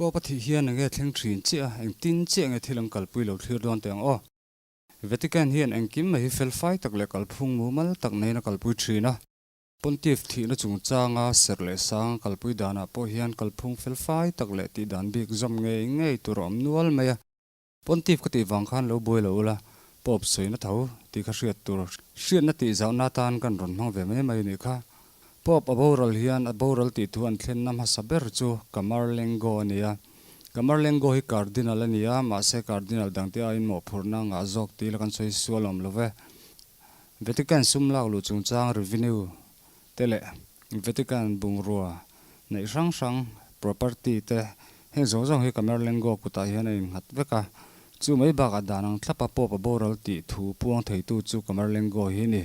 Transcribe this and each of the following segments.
Pope a thih hian enge thleng thin chiah a, engtin chiah nge thil an kalpui lo thlir dawn teh ang aw. Vatican hian engkim mai hi felfai tak leh kalphung mumal tak neiin a kalpui thin a. Pontiff thihna chungchanga serh leh sang kalpui danah pawh hian kalphung felfai tak leh tihdan bik zawm ngei ngei tur a awm nual mai a. Pontiff ka tih vang khan lo buai lo ula, Pope sawina tho tih kha hriat tur hriatna tih zauhna atan kan rawn hmang ve mai mai a nih kha. Pope a boral hian a boral tih thu an thlenna hmasa ber chu Camerlengo a ni a. Camerlengo hi Cardinal a ni a, mahse Cardinal dangte aiin mawhphurhna a ngah zawk tih la kan sawi sual awm lo ve. Vatican sum lak luh chungchang revenue te leh Vatican bungrua neih hrang hrang, property, te heng zawng zawng hi Camerlengo kutah hian a innghat vek a. Chu mai bakah dan ang thlapa Pope a boral tih thu puang theitu chu Camerlengo hi a ni.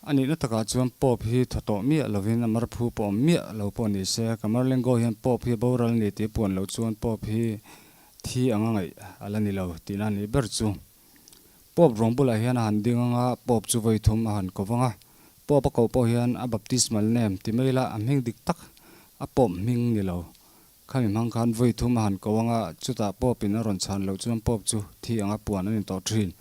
A nihna takah chuan Pope hi thaw tawh miah lovin a marphu pawh awm miah lo pawh ni se, Camerlengo hian Pope hi a boral ni tih a puan loh chuan Pope hi thi anga ngaih a la ni lo tihna a nih ber chu. Pope ruang bulah hian a han ding ang a, Pope chu vawi thum a han ko vang a. Pope a koh pawh hian a baptismal name ti mai la, a hming dik tak a Pope hming ni lo. Khami hmang khan vawi thum a han ko ang a, chutah Pope in a rawn chhan loh chuan Pope chu thi anga puan a ni tawh thin.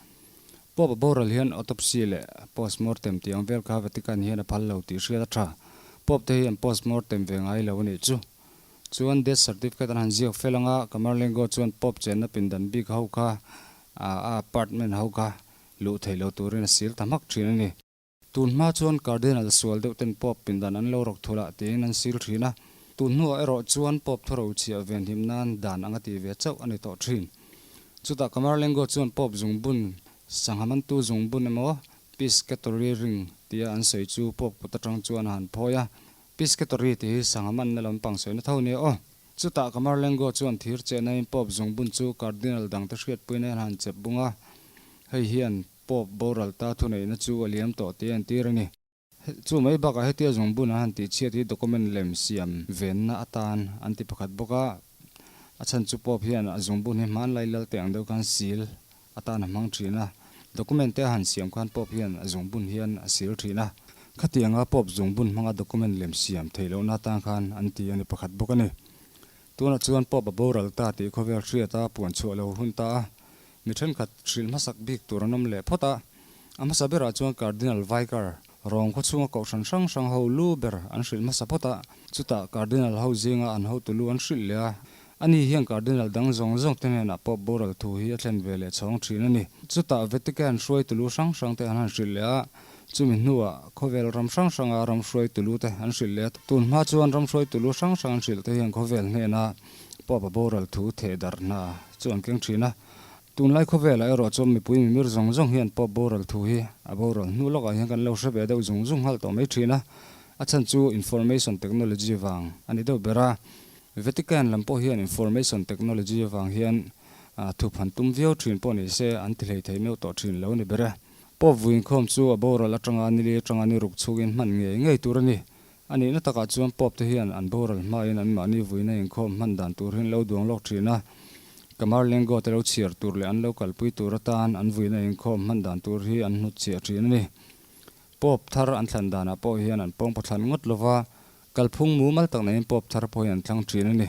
Pope a boral hian autopsy leh postmortem tih ang vel kha Vatican hian a phal lo tih hriat a tha. Pope te hi an postmortem ve ngai lo a nih chu. Chuan death certificate an han ziak fel ang a, Camerlengo chuan Pope chenna pindan bik ho kha a apartment ho kha luh theih lo turin a sil ta hmak thin a ni. Tun hma chuan Cardinal sual deuh ten Pope pindan an lo rawk thul ah tiin an sil thin a, tun hnuah erawh chuan Pope thuro chhiah venhim nan dan anga ti ve chauh a ni tawh thin. Chutah Camerlengo chuan Pope zungbun, sangha mantu zungbun emaw piscatory ring tia an sawi chu Pope kut atang chuan a han phawi a, Piscatory tih hi sangha manna lampang sawina tho nia aw. Chutah Camerlengo chuan thir chehnain Pope zungbun chu Cardinal dangte hriatpuina hian han chep bung a, hei hian Pope boral ta thuneihna chu a liam tawh tih a entir a ni. Chu mai bakah hetia zungbun an han tihchhiat hi document lem siam venna atan an ti pakhat bawk a, a chhan chu Pope hian a zungbun hi hmanlai lal teh ang deuh khan seal atan a hmang thin a, document te a han siam khan Pope hian a zungbun hian a sil thin a, khatianga Pope zungbun hmanga document lem siam theih lohna atan khan an ti a ni pakhat bawk a ni. Tunah chuan Pope a boral ta tih khawvel hriata puan chhuah lo hun ta a, mi thenkhat hrilh hmasak bik tur an awm leh phawt a, a hmasa berah chuan Cardinal Vicar, Rome khawchhunga kohhran hrang hrang ho lu ber an hrilh hmasa phawt a, chutah Cardinal ho zinga an hotu lu an hrilh leh a, Ani hian Cardinal dang zawng zawng te hnenah pawh boral thu hi a thlen ve leh chhawng thin a ni. Chutah Vatican hruaitu lu hrang hrang te an han hrilh leh a, chumi hnuah khawvel ram hrang hranga ram hruaitu lu te an hrilh leh a. Tun hma chuan ram hruaitu lu hrang hrang an hrilh te hian khawvel hnena Pope a boral thu theh darh hna chu an keng thin a. Tunlai khawvelah erawh chuan mipui mimir zawng zawng hian Pope boral thu hi a boral hnu lawkah hian kan lo hre ve deuh zung zung nghal tawh mai thin a. A chhan chu information technology vang a ni deuh ber a. Vatican lam pawh hian information technology avang hian thup han tum viau thin pawh ni se an ti hlei thei meuh tawh thin lo ni ber e. Pope vuinkhawm chu a boral atanga nili atanga ni ruk chhungin hman ngei ngei tur a ni. A nihna takah chuan Pope te hian an boral hmain anmahni vuina inkhawm hman dan tur hi an lo duang lawk thin a. Camerlengo te lo chhiar tur leh an lo kalpui tur atan an vuina inkhawm hman dan tur hi an hnutchhiah thin a ni. Pope thar an thlan danah pawh hian an pawngpaw thlan ngawt lova, Kalphung mumal tak neiin Pope thar pawh hi an thlang thin a ni.